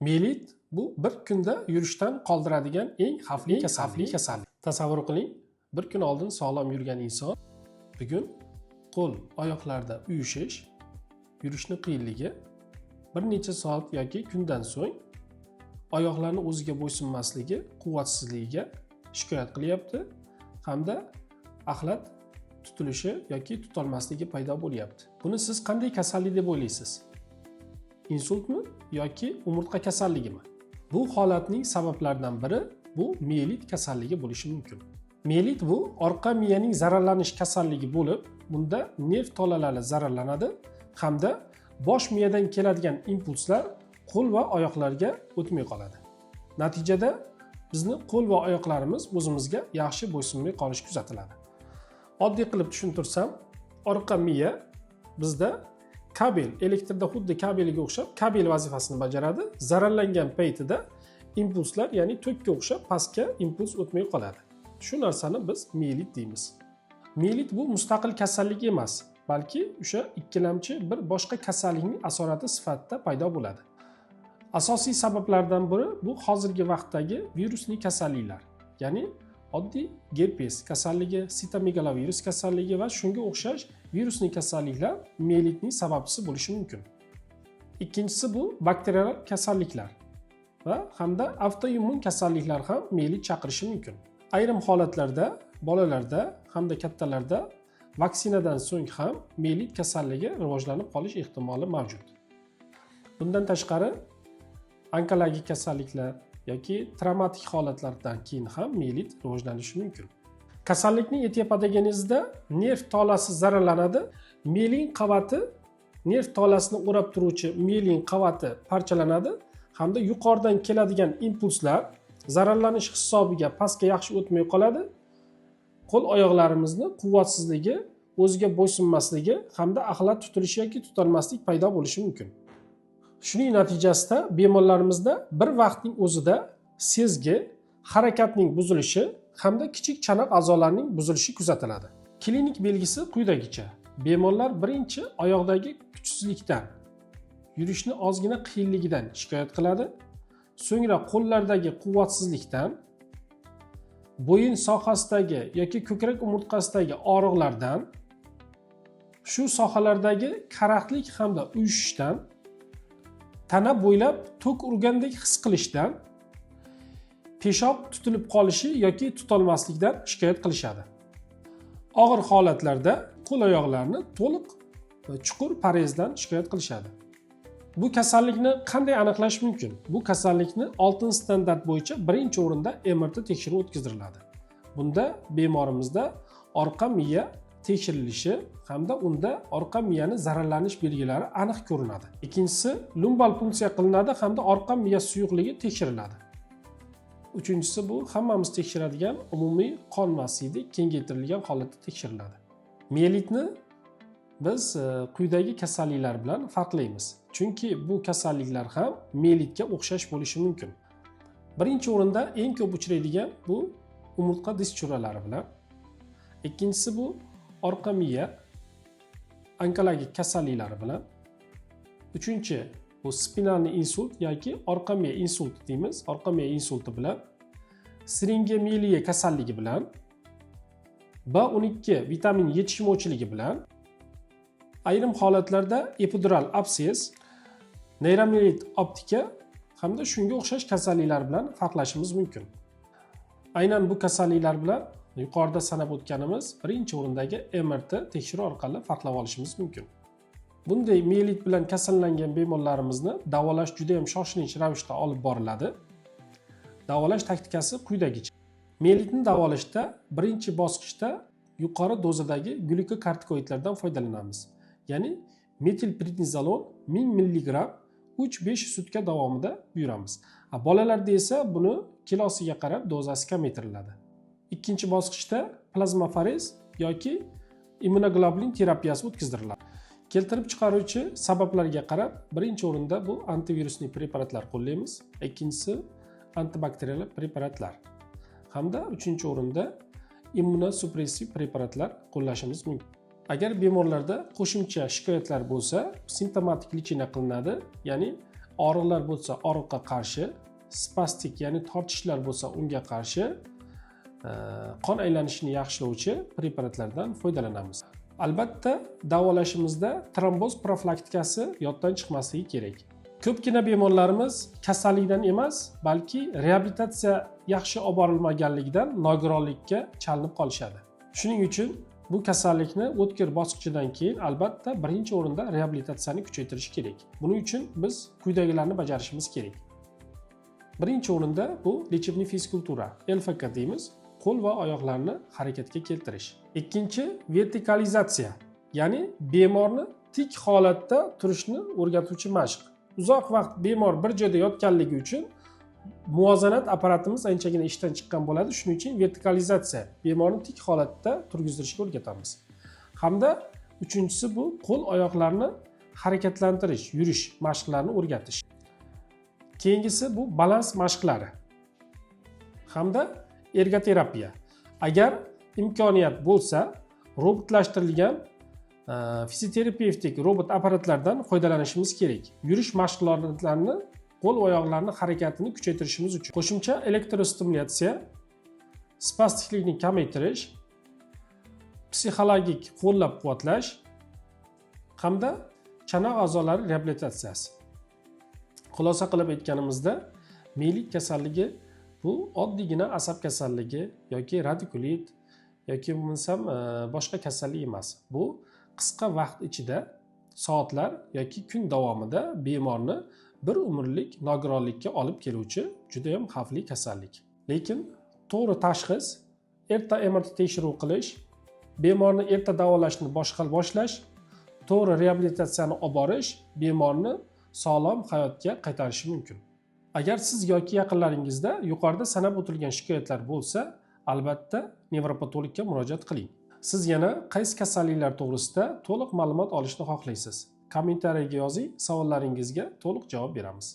Miyelit bu bir kunda yurishdan qoldiradigan eng xavfli kasallik. Tasavvur qiling, bir kun oldin sog'lom yurgan inson bugun qo'l, oyoqlarda uyushish, yurishni qiyinligi, bir necha soat yoki kundan so'ng oyoqlarni o'ziga bo'ysunmasligi, quvvatsizligiga shikoyat qilyapti hamda axlat tutilishi yoki tutolmasligi paydo bo'lyapti. Buni siz qanday kasallik deb o'ylaysiz? Insultmi yoki umurtqa kasalligimi? Bu holatning sabablaridan biri bu miyelit kasalligi bo'lishi mumkin. Miyelit bu orqa miyaning zararlanish kasalligi bo'lib, bunda nerv tolalari zararlanadi hamda bosh miyadan keladigan impulslar qo'l va oyoqlarga o'tmay qoladi. Natijada bizni qo'l va oyoqlarimiz o'zimizga yaxshi bo'ysunmay qolishi kuzatiladi. Oddiy qilib tushuntirsam, orqa miya bizda kabel, elektrda xuddi kabelga o'xshab kabel vazifasini bajaradi. Zararlangan paytida impulslar, ya'ni tokka o'xshab pastga impuls o'tmay qoladi. Shu narsani biz miyelit deymiz. Miyelit bu mustaqil kasallik emas, balki o'sha ikkilamchi bir boshqa kasallikning asorati sifatida paydo bo'ladi. Asosiy sabablardan biri bu hozirgi vaqtdagi virusli kasalliklar, ya'ni oddiy gerpes kasalligi, sitomegalovirus kasalligi va shunga o'xshash virusli kasalliklar miyelitning sababchisi bo'lishi mumkin. Ikkinchisi bu bakterial kasalliklar va hamda avtoimmun kasalliklar ham miyelit chaqirishi mumkin. Ayrim holatlarda bolalarda hamda kattalarda vaksinadan so'ng ham miyelit kasalligi rivojlanib qolish ehtimoli mavjud. Bundan tashqari, onkologik kasalliklar yoki travmatik holatlardan keyin ham miyelit rivojlanishi mumkin. Kasallikning etiopatogenezida nerv tolasi zararlanadi. Mielin qavati, nerv tolasini o'rab turuvchi mielin qavati parchalanadi hamda yuqoridan keladigan impulslar zararlanish hisobiga pastga yaxshi o'tmay qoladi. Qo'l oyoqlarimizni quvvatsizligi, o'ziga bo'ysunmasligi hamda axlat tutilishi yoki tutolmaslik paydo bo'lishi mumkin. Shuning natijasida bemorlarimizda bir vaqtning o'zida sezgi, harakatning buzilishi hamda kichik chanoq a'zolarining buzilishi kuzatiladi. Klinik belgisi quyidagicha: bemorlar birinchi oyoqdagi kuchsizlikdan, yurishni ozgina qiyinligidan shikoyat qiladi, so'ngra qo'llardagi quvvatsizlikdan, bo'yin sohasidagi yoki ko'krak umurtqasidagi og'riqlardan, shu sohalardagi karaxtlik hamda uyushishdan, tana bo'ylab tok urgandek his qilishdan, peshob tutilib qolishi yoki tutolmaslikdan shikoyat qilishadi. Og'ir holatlarda qo'l oyoqlarni to'liq va chuqur parezdan shikoyat qilishadi. Bu kasallikni qanday aniqlash mumkin? Bu kasallikni oltin standart bo'yicha birinchi o'rinda MRT tekshiruvi o'tkaziladi. Bunda bemorimizda orqa miya tekshirilishi hamda unda orqa miyani zararlanish belgilari aniq ko'rinadi. Ikkinchisi, lumbal punksiya qilinadi hamda orqa miya suyuqligi tekshiriladi. Uchinchisi, bu hammamiz tekshiradigan umumiy qon va siydik kengaytirilgan holatda tekshiriladi. Miyelitni biz quyidagi kasalliklar bilan farqlaymiz, chunki bu kasalliklar ham miyelitga o'xshash bo'lishi mumkin. Birinchi o'rinda eng ko'p uchraydigan bu umurtqa disk churalari bilan, ikkinchisi bu orqa miya onkologik kasalliklari bilan, uchinchi bu спинальный insult yoki orqa miya insulti deymiz, orqa miya insulti bilan, siringomiyeliya kasalligi bilan, B12 vitamin yetishmovchiligi bilan, ayrim holatlarda epidural absess, neyromiyelit optika hamda shunga o'xshash kasalliklar bilan farqlashimiz mumkin. Aynan bu kasalliklar bilan yuqorida sanab o'tganimiz birinchi o'rindagi MRT tekshiruv orqali farqlab olishimiz mumkin. Bunday miyelit bilan kasallangan bemorlarimizni davolash juda ham shoshilinch ravishda olib boriladi. Davolash taktikasi quyidagicha: miyelitni davolashda birinchi bosqichda yuqori dozadagi glyukokortikoidlardan foydalanamiz, ya'ni metilprednizolon 1000 milligramm 3-5 sutka davomida buyuramiz. Bolalarda esa buni kilosiga qarab dozasi kamaytiriladi. Ikkinchi bosqichda plazmafarez yoki immunoglobulin terapiyasi o'tkazdiriladi. Keltirib chiqaruvchi sabablarga qarab birinchi o'rinda bu antivirusli preparatlar qo'llaymiz, ikkinchisi antibakterial preparatlar hamda uchinchi o'rinda immunosupressiv preparatlar qo'llashimiz mumkin. Agar bemorlarda qo'shimcha shikoyatlar bo'lsa, simptomatik лечение qilinadi, ya'ni Og'riqlar bo'lsa og'riqqa qarshi, spastik, ya'ni tortishlar bo'lsa unga qarshi qon aylanishini yaxshilovchi preparatlardan foydalanamiz. Albatta, davolashimizda tromboz profilaktikasi yoddan chiqmasligi kerak. Ko'pgina bemorlarimiz kasallikdan emas, balki reabilitatsiya yaxshi olib borilmaganligidan nogironlikka chalinib qolishadi. Shuning uchun bu kasallikni o'tkir bosqichidan keyin albatta birinchi o'rinda reabilitatsiyani kuchaytirish kerak. Buning uchun biz quyidagilarni bajarishimiz kerak. Birinchi o'rinda bu лечебный физкультура, ЛФК deymiz, qo'l va oyoqlarni harakatga keltirish. Ikkinchi, vertikalizatsiya, ya'ni bemorni tik holatda turishni o'rgatuvchi mashq. Uzoq vaqt bemor bir joyda yotganligi uchun muvozanat apparatimiz anchagina ishdan chiqqan bo'ladi. Shuning uchun vertikalizatsiya, bemorni tik holatda turgizdirishga o'rgatamiz. Hamda uchinchisi bu qo'l oyoqlarni harakatlantirish, yurish mashqlarini o'rgatish. Keyingisi bu balans mashqlari hamda ergoterapiya. Agar imkoniyat bo'lsa, robotlashtirilgan fizioterapevtik robot apparatlardan foydalanishimiz kerak, yurish mashg'ulotlarini, qo'l oyoqlarni harakatini kuchaytirishimiz uchun. Qo'shimcha elektrostimulyatsiya, spastiklikni kamaytirish, psixologik qo'llab quvvatlash hamda chanoq a'zolari reabilitatsiyasi. Xulosa qilib aytganimizda, miylik kasalligi bu oddiygina asab kasalligi yoki radikulit yoki bo'lmasam boshqa kasallik emas. Bu qisqa vaqt ichida, soatlar yoki kun davomida bemorni bir umrlik nogironlikka olib keluvchi judayam xavfli kasallik. Lekin to'g'ri tashxis, erta MRT tekshiruv qilish, bemorni erta davolashni boshlash, to'g'ri reabilitatsiyani olib borish bemorni sog'lom hayotga qaytarishi mumkin. Agar siz yoki yaqinlaringizda yuqorida sanab o'tilgan shikoyatlar bo'lsa, albatta nevropatologga murojaat qiling. Siz yana qaysi kasalliklar to'g'risida to'liq ma'lumot olishni xohlaysiz? Kommentariyaga yozing, savollaringizga to'liq javob beramiz.